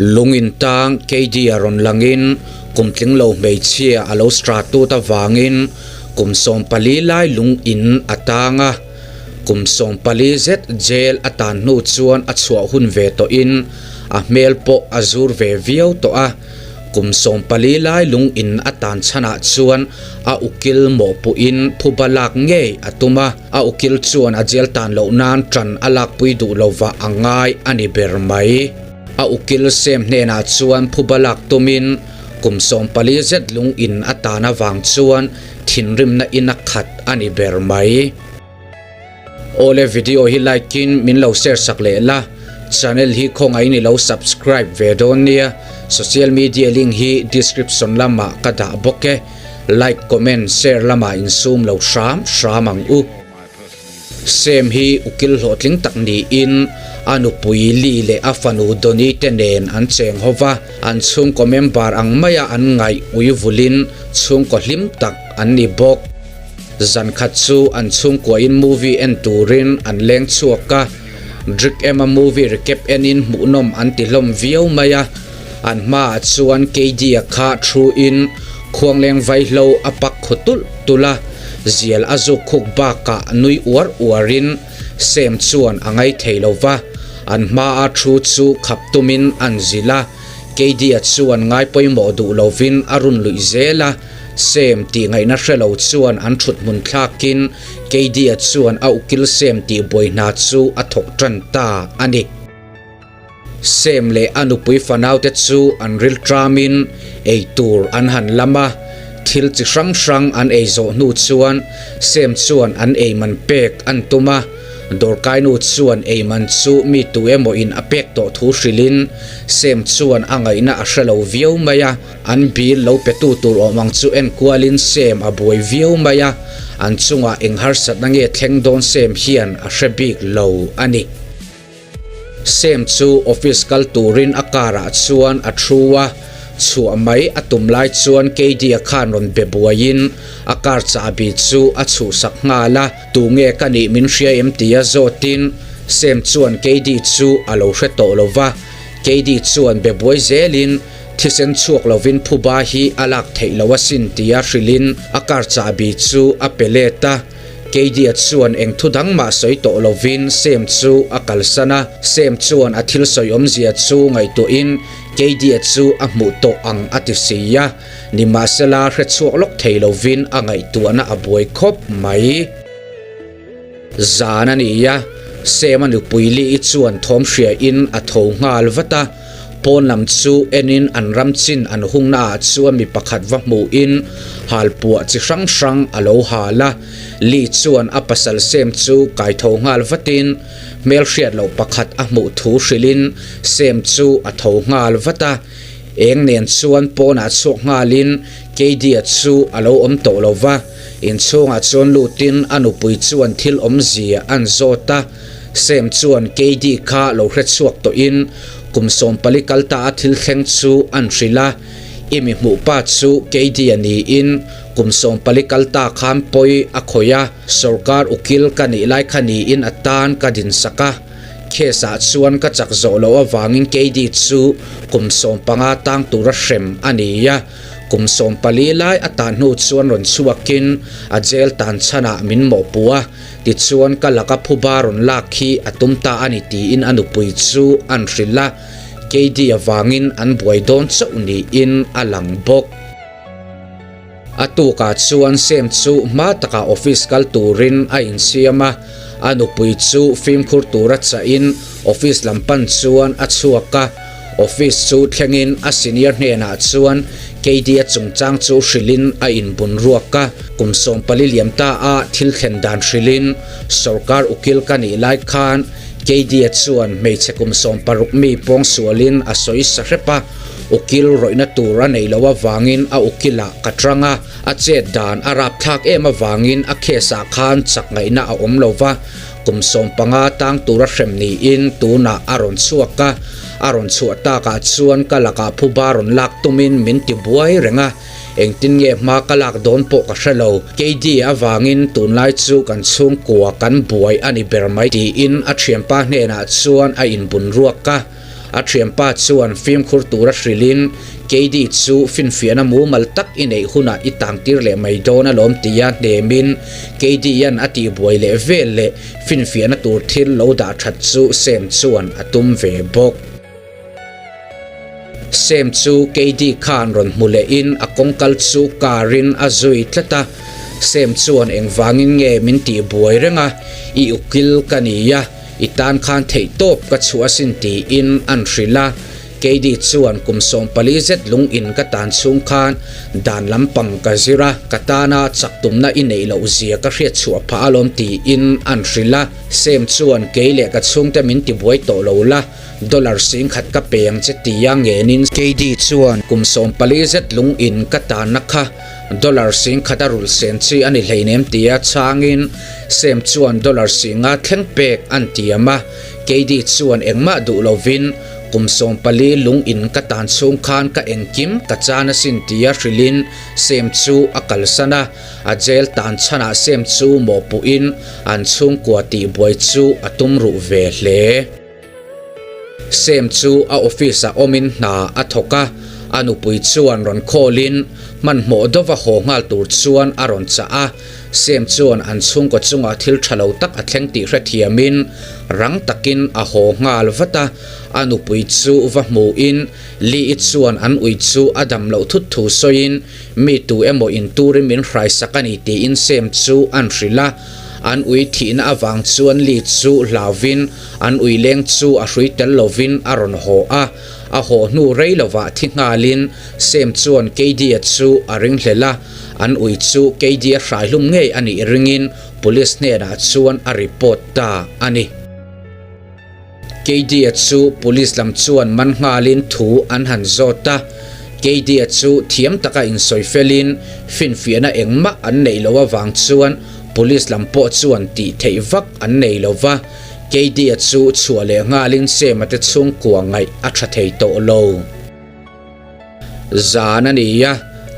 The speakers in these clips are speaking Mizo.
Lung in tang KD a rawn langin kum tling lo hmeichhia a lo stratut avangin kum 14 lai lung in a tang a. Kum 14 zet jail a tan hnu chuan a chhuah hun ve tawhin a hmel pawh a zur ve viau tawh a. Kum 14 lai lung in a tan chhanah chuan a ukil mawhpuhin phuba lak ngei a tum a. A ukil chuan a jail tan loh nan tan a lakpui duh lovah a ngai a ni ber mai. A ukil Sem hnenah chuan phuba lak tumin kum 14 zet lung in a tan avang chuan thinrimna in a khat a ni ber mai. Awle video hi like in min lo share sak leh la, channel hi khawngaih in i lo subscribe ve dawn nia, social media link hi description lamah ka dah bawk e, like comment share lamah insum lo hram hram ang u. Sem hi ukil hlawhtling tak niin a nupui Li leh a fanu Donny te nen an cheng ho va, an chhungkaw member ang maia an ngaih ui vulin chhungkaw hlim tak an ni bawk. Zan khat chu an chhungkuain movie en turin an leng chhuak a, Drik ema movie recap enin hmuhnawm an ti hlawm viau mai a, an hmaah chuan Keidi-a kha thu-in khuangleng vaihlo a pak khaw tulh tulh a, zial a zuk khuk bakah nui uar uarin Sam chuan a ngai thei lo va, an hmaa thu chu khap tumin an zilh a, Keidi-a chuan ngai pawimawh duh lovin a run luih zel a, Sam tih ngaihna hre lo chuan an thut hmun thlakin Keidi-a chuan a ukil Sam tih buai hna chu a thawk tan ta a ni. Sem leh a nupui fanaute chu an ril tramin ei tur an han lam a, thil chi hrang hrang an ei zawh hnu chuan Sem chuan an ei man pek an tum a, dawrkainu chuan ei man chu mi tu emaw in a pek tawh thu hrilhin Sem chuan a ngaihna a hre lo viau mai a, an bill lo petu tur awm ang chu enkualin Sem a buai viau mai a, an chungah eng harsatna nge thleng dawn Sem hian a hre bik lo a ni. Sam chu office kal turin a car ah chuan a thu a, chhuah mai a tum lai chuan Katie-a khan rawn be buaiin a car chahbi chu a chhuhsak nghal a, tunge ka nih min hria em tia zawtin Sam chuan Katie chu a lo hre tawh lo va, Katie chuan be buai zelin thisen chhuak lovin phuba hi a lak theih lo asin tia hrilhin a car chahbi chu a pe let a. Keidia chuan eng thu dang mah sawi tawh lovin Sem chu a kalsan a, Sem chuan a thil sawi awmzia chu ngaihtuahin Keidia chu a hmuh tawh ang a ti si a, nimahsela hre chhuak lawk thei lovin a ngaihtuahna a buai khawp mai. Zan a ni a, Sem a nupui Li-i chuan thawm hriain a tho nghal vat a, Pawn lam chu enin an ram chin an hungna ah chuan mi pakhat va hmuhin halpuah chi hrang hrang a lo hal a. Lee chuan a pasal Sam chu kai tho nghal vatin hmel hriat loh pakhat a hmuh thu hrilhin Sam chu a tho nghal vat a. Eng nen chuan pawnah chhuak nghalin Katie-a chu a lo awm tawh lo va, inchhungah chuan lutin a nupui chuan thil awmzia an zawt a. Sam chuan Katie kha lo hre chhuak tawhin kum 14 kal ta a thil thleng chu an hrilh a, I mi hmuh pa chu Katie a niin kum 14 kal ta khan pawi a khawih a, sawrkar ukil ka nih lai kha niin a tan ka dinsak a, case ah chuan ka chak zawh loh avangin Katie chu kum 15 tang tura hrem a ni a, kum 14 lai a tan hnu chuan rawn chhuakin a jail tan chhanah min mawhpuh a. Tichuan ka laka phuba rawn lak hi a tum ta a ni tiin a nupui chu an hrilh a, KD avangin an buai dawn chauh niin a lang bawk. A tukah chuan Sam chu hma takah office kal turin a insiam a, a nupui chu fimkhur tura chahin office lam pan chuan a chhuak a. Office chu thlengin a senior hnenah chuan Katie-a chungchang chu hrilhin a inbun ruak a, kum 14 liam ta a thil thlen dan hrilhin sawrkar ukil ka nih lai khan Katie-a chuan hmeichhe kum 16 mi pawngsualin a sawi sa hrep a, ukil rawihna tur a nei loh avangin a ukilah ka tang a, a chet dan a rapthlak em avangin a case ah khan chak ngaihna a awm lo va. Kum 15 tang tura hrem niin tunah a rawn chhuak a, a rawn chhuah takah chuan ka lakah phuba rawn lak tumin min ti buai reng a, engtin nge hma ka lak dawn pawh ka hre lo. KD avangin tunlai chu kan chhungkua kan buai a ni ber mai tiin a thianpa hnenah chuan a inbun ruak a. A thianpa chuan fimkhur tura hrilhin Katie chu finfiahna mumal tak i neih hunah i tangtir leh mai dawn alawm tia hnemin Katie-a'n a tihbuai leh vel leh finfiahna tur thil lo dah that chu Sam chuan a tum ve bawk. Sam chu Katie khan rawn hmu lehin a kawngkal chu car-in a zui tlat a. Sam chuan engvangin nge min tihbuai reng a, i ukil ka ni a, I tan khan theihtawp ka chhuah asin tiin an hrilh a. Keidi chuan kum 14 zet lung in ka tan chhung khan dan lampang ka zir a, ka tana chak tumna i neih loh zia ka hriat chhuah phah alawm tiin an hrilh a. Sam chuan kei leh ka chhungte min tibuai tawh lo la, dollar 10,000 ka pe ang che tia ngenin Keidi chuan kum 14 zet lung in ka tanna kha Dollar 10,000 a rulh sen chi a ni hleinem tia chhangin Sam chuan dollar 50 thleng pek an tiam a, Katie chuan engmah duh lovin kum 14 lung in ka tan chhung khan ka engkim ka chan asin tia hrilhin Sam chu a kalsan a, a jail tan chhanah Sam chu mawhpuhin an chhungkua tihbuai chu a tum ruh ve hle. Sam chu a office ah awmin hna a thawk a, a nupui chuan rawn call in hmanhmawh deuha haw nghal tur chuan a rawn chah a. Sam chuan an chhungkaw chungah thil tha lo tak a thleng tih hrethiamin rang takin a haw nghal vat a, a nupui chu va hmuhin Lee-i chuan an ui chu a dam loh thut thu sawiin mi tu emaw in turin min hraisak a ni tiin Sam chu an hrilh a. An ui thihna avang chuan Lee chu hlauvin an ui leng chu a hrui tel lovin a rawn haw a. A haw hnu rei lovah thi nghalin Sam chuan Katie-a chu a ringhlel a, an ui chu Katie-a hraihlum ngei a nih ringin Police hnenah chuan a report ta a ni. Kedia chu Police lam chuan man nghalin thu an han zawt a, Kedia chu thiam taka insawi felin finfiahna engmah an neih loh avang chuan Police lam pawh chuan tih theih vak an nei lo va, Kedia chu chhuah leh nghalin Sema te chhungkua ngaih a tha thei tawh lo. Zan a ni a,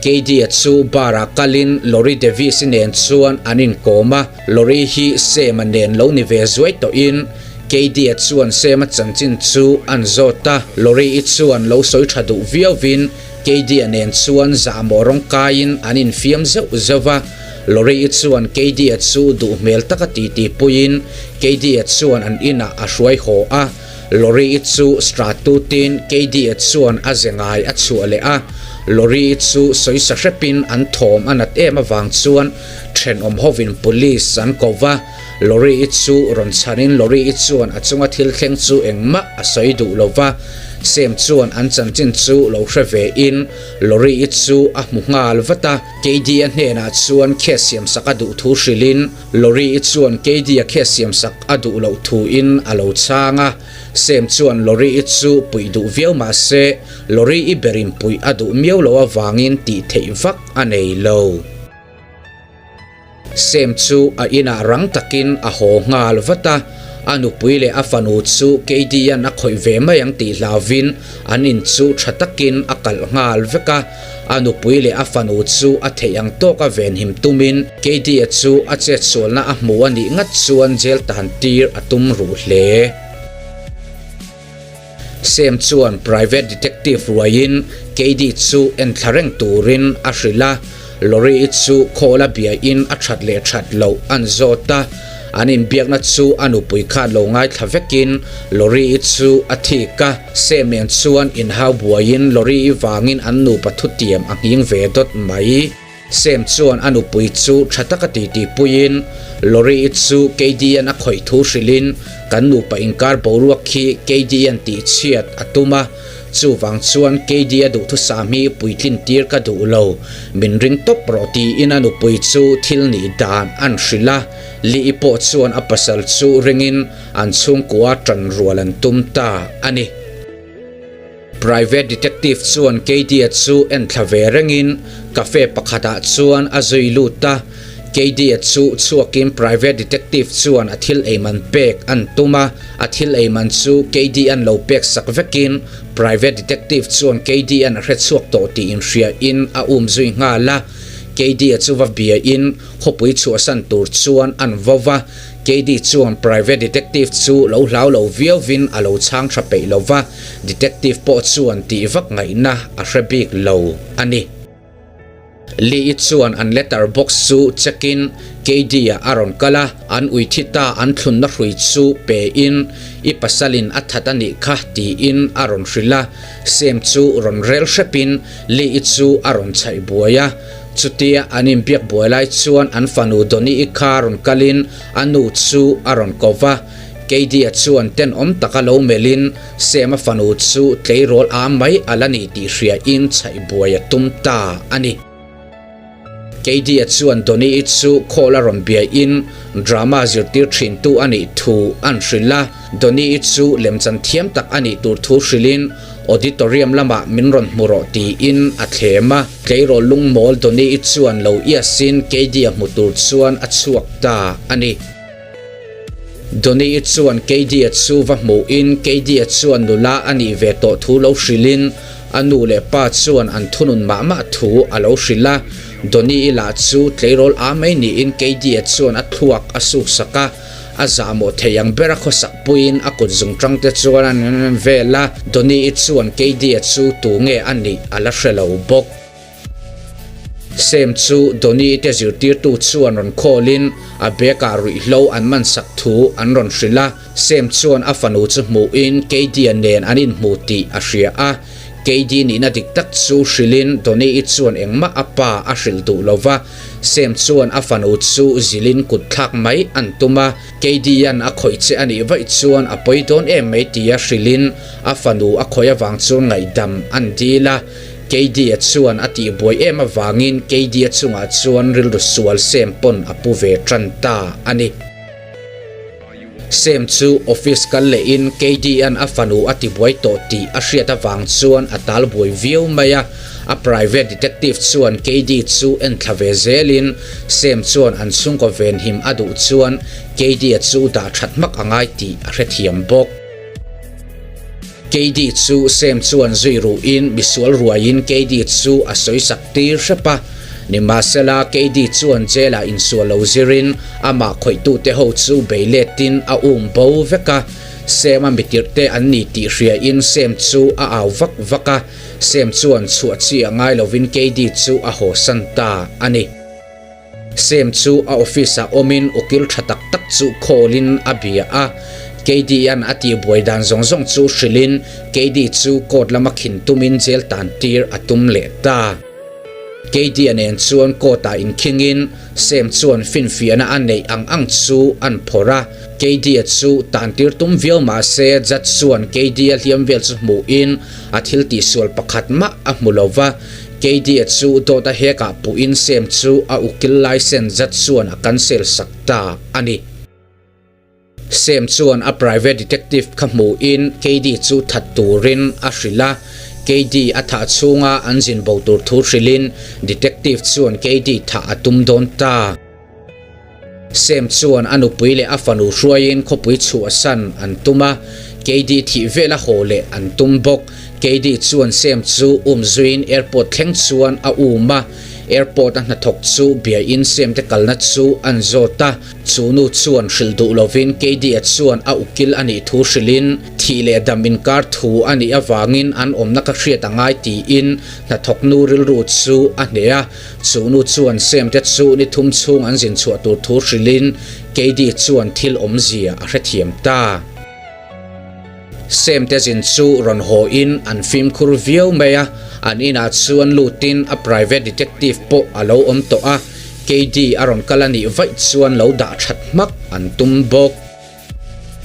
Kedia chu bar-ah kalin Lori Davis-i nen chuan an inkawm a, Lori hi Sam-a nen lo ni ve zuai tawhin Kedia chuan Sam-a chanchin chu an zawt a, Lori-i chuan lo sawi tha duh viauvin Kedia nen chuan zahmawh rawng kaiin an infiam zeuh zeuh va, Lori-i chuan Kedia chu duh hmel taka titi puiin Kedia chuan an inah a hruai haw a. Lori-i chu Stratutin Keidi-a chuan a ze ngai a chhuah leh a, Lori-i chu sawisa hrepin an thawm a nat em avang chuan thenawm hovin Police an ko va, Lori-i chu rawn chhanin Lori-i chuan a chunga thil thleng chu engmah a sawi duh lo va, Sam chuan an chanchin chu lo hre vein Lori-i chu a hmu nghal vat a, Keidi-a hnenah chuan case siamsak a duh thu hrilhin Lori-i chuan Katie-a case siamsak a duh loh thuin a lo chhang a, Sam chuan Lori-i chu puih duh viau mah se Lori-i berin puih a duh miau loh avangin tih theih vak a nei lo. Sam chu a inah rang takin a haw nghal vat a, a nupui leh a fanu chu Katie-a'n a khawih ve mai ang tih hlauvin an in chu tha takin a kalh nghal vek a. A nupui leh a fanu chu a theih ang tawka venhim tumin Katie-a chu a chetsualna a hmu a nih ngat chuan jail tan tir a tum ruh hle. Sam chuan private detective ruaiin Katie chu enthla reng turin a hrilh a. Lori-i chu khawl a biain a that leh that loh an zawt a, an inbiakna chu a nupui khan lo ngaithla vekin Lori-i chu a thik a, Sam nen chuan inhau buaiin Lori-i vangin an nupa thutiam a nghing ve dawt mai. Sam chuan a nupui chu tha taka titi puiin Lori-i chu Katie-a'n a khawih thu hrilhin kan nupa inkar boruak khi Katie-a'n tihchhiat a tum a, Chuvang chuan Katie-a duhthusam hi puitlin tir ka duh lo, min ring tawp rawh tiin a nupui chu thil nih dan an hrilh a, Lee-i pawh chuan a pasal chu ringin an chhungkua tan rual an tum ta a ni. Private detective chuan Katie-a chu en thla ve rengin cafe pakhatah chuan a zui lut a, Katie-a chu chhuakin private detective chuan a thil ei man pek an tum a, a thil ei man chu Katie-a'n lo pek sak vekin private detective chuan Katie-a'n a hre chhuak tawh tih inhriain a um zui nghal a. Katie-a chu va biain khawpui chhuahsan tur chuan an vo va. Katie chuan private detective chu lo hlau lo viauvin a lo chhang tha peih lo va, detective pawh chuan tih vak ngaihna a hre bik lo a ni. Lee-i chuan an letter box chu check in Katie-a a rawn kal a, an ui thi ta an thlunna hrui chu pe in i pasalin a that a nih kha tiin a rawn hrilh a, Sam chu rawn rel hrep in Lee-i chu a rawn chhaih buai a. Chutia an inbiak buai lai chuan an fanu Donnie-i kha rawn kalin a nu chu a rawn ko va. Katie-a chuan tenawm taka lo melhin Sam-a fanu chu tleirawl a mai a la ni tih hriain chhaih buai a tum ta a ni. Katie-a chuan Donnie-i chu call a rawn biain drama zirtir thintu a nih thu an hrilh a. Donnie-i chu lemchan thiam tak a nih tur thu hrilhin Auditorium lamah min rawn hmu rawh tiin a thlem a. Tleirawl lungmawl Donnie-i chuan lo iasin Katie-a hmu tur chuan a chhuak ta a ni. Donnie-i chuan Katie-a chu va hmuhin Katie-a chuan nula a nih ve tawh thu lo hrilhin a nu leh pa chuan an thunun mah mah thu a lo hrilh a. Donnie-i lah chu tleirawl a mai niin Katie-a chuan a thluak a suksak a. A zahmawh thei ang ber a khawsak puiin a kut zungṭang te chuan a nen vel a, Donnie-i chuan Katie-a chu tu nge a nih a la hre lo bawk. Sam chu Donnie-i te zirtirtu chuan rawn call-in a bag-ah ruihhlo an mansak thu an rawn hrilh a, Sam chuan a fanu chu hmuhin Katie-a nen an inhmu tih a hria a, Katie nihna dik tak chu hrilhin Donnie-i chuan engmah a pa a hrilh duh lo va, Sam chuan a fanu chu zilin kut thlak mai an tum a, Katie-a'n a khawih che a nih vaih chuan a pawi dawn em mai tia hrilhin a fanu a khawih avang chuan ngaihdam an dil a. Katie-a chuan a tihbuai em avangin Katie-a chungah chuan rilru sual Sam pawn a pu ve tan ta a ni. Sam chu office kal lehin Katie-a'n a fanu a tibuai tawh tih a hriat avang chuan a tal buai viau mai a. A private detective chuan Katie chu en thla ve zelin Sam chuan an chhungkaw venhim a duh chuan Katie-a chu dah that hmak a ngai tih a hrethiam bawk. Katie chu Sam chuan zui ruhin misual ruaiin Katie chu a sawisak tir hrep a. Nimahsela, Katie chuan jail-ah insual lo zirin amah khawihtute ho chu bei letin a um bo vek a. Sam-a mitirhte an ni tih hriain Sam chu a au vak vak a. Sam chuan chhuah chi a ngai lovin Katie chu a hawsan ta a ni. Sam chu a office-ah awmin ukil tha tak tak chu call-in a bia a. Katie-a'n a tihbuai dan zawng zawng chu hrilhin Katie chu court lama khin tumin jail tan tir a tum leh ta. Katie-a nen chuan court-ah inkhingin Sam chuan finfiahna a neih ang ang chu an phawrh a. Katie-a chu tan tir tum viau mah se judge chuan Katie-a hliam vel chu hmuhin a thil tihsual pakhat mah a hmu lo va. Katie chu dawt a hekah puhin Sam chu a ukil license zat chuan a cancel sak ta a ni. Sam chuan a private detective kha hmuhin Katie chu that turin a hrilh a, Katie a thah chhunga an zin bo tur thu hrilhin detective chuan Katie thah a tum dawn ta. Sam chuan a nupui leh a fanu hruaiin khawpui chhuahsan an tum a, Katie thih vela haw leh an tum bawk. Katie chuan Sam chu um zuiin airport thleng chuan a um a, airport a hnathawk chu biain Sam te kalna chu an zawt a, chu nu chuan hrilh duh lovin Katie-a chuan a ukil a nih thu hrilhin thih leh dam inkar thu a nih avangin an awmna ka hriat a ngai tiin hnathawk nu rilru chu a hneh a. Chu nu chuan Sam te chu ni thum chhung an zin chhuah tur thu hrilhin Katie chuan thil awmzia a hrethiam ta. Sam te zin chu rawn haw in an fimkhur viau mai a, an inah chuan lutin a private detective pawh a lo awm tawh a, Katie a rawn kal a nih vaih chuan lo dah that hmak an tum bawk.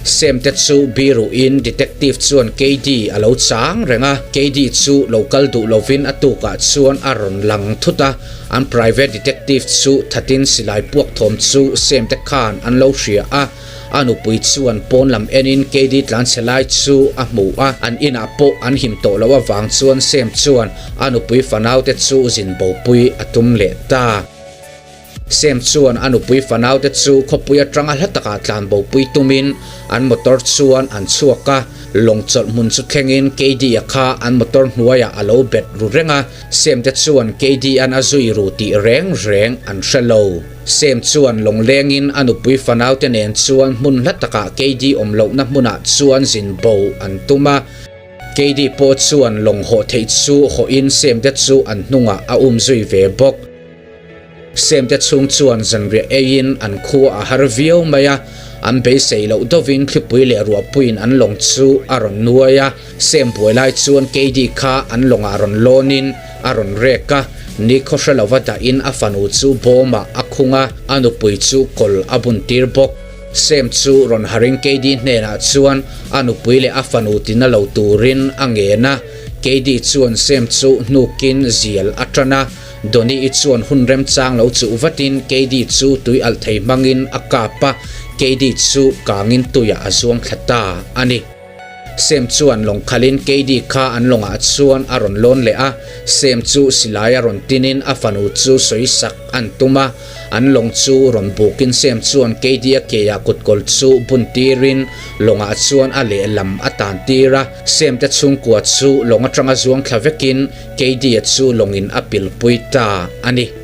Sam te chu biruhin detective chuan Katie a lo chang reng a, Katie chu lo kal duh lovin a tukah chuan a rawn lang thut a, an private detective chu thatin silai puak thawm chu Sam te khan an lo hria a, a nupui chuan pawn lam enin Katie tlanchhe lai chu a hmu a, an inah pawh an him tawh loh avang chuan Sam chuan a nupui fanau te chu zin bopui a tum leh ta. Sam chuan a nupui fanaute chu khawpui atanga hla takah tlanbopui tumin an motor chuan an chhuak a, lawng chawlh hmun chu thlengin Keidi-a kha an motor hnuaiah a lo bet ru reng a, Sam te chuan Keidi-a'n a zui ru tih reng reng an hre lo. Sam chuan lawng lengin a nupui fanaute nen chuan hmun hla takah Keidi awm lohna hmunah chuan zin bo an tum a. Keidi pawh chuan lawng hawh theih chu hawhin Sam te chu an hnungah a um zui ve bawk. Semte chhung chuan zanriah eiin an khua a har viau mai a, an beisei loh deuhin thlipui leh ruahpuiin an lawng chu a rawn nuai a. Sem buai lai chuan Keidi kha an lawngah rawn lawnin a rawn rek a, nikhaw hre lova dahin a fanu chu bawmah a khung a, a nupui chu kawl a buntir bawk. Sem chu rawn harin Keidi hnenah chuan a nupui leh a fanu tina lo turin a ngen a, Keidi chuan Sem chu hnukin zial a tan a. Donny-i chuan hun remchang lo chuh vatin Keidi chu tui alh thei hmangin a kap a, Keidi chu kangin tuiah a zuang thla ta a ni. Sam chuan lawng khalhin Keidi kha an lawngah chuan a rawn lawn leh a, Sam chu silai a rawn tinin a fanu chu sawi sak an tum a, an lawng chu rawn bukin Sam chuan Keidi-a keia kutkawl chu bun tirin lawngah chuan a lehlam a tan tir a, Sam te chhungkua chu lawng atanga zuang thla vekin Keidi-a chu lawngin a pilpui ta a ni.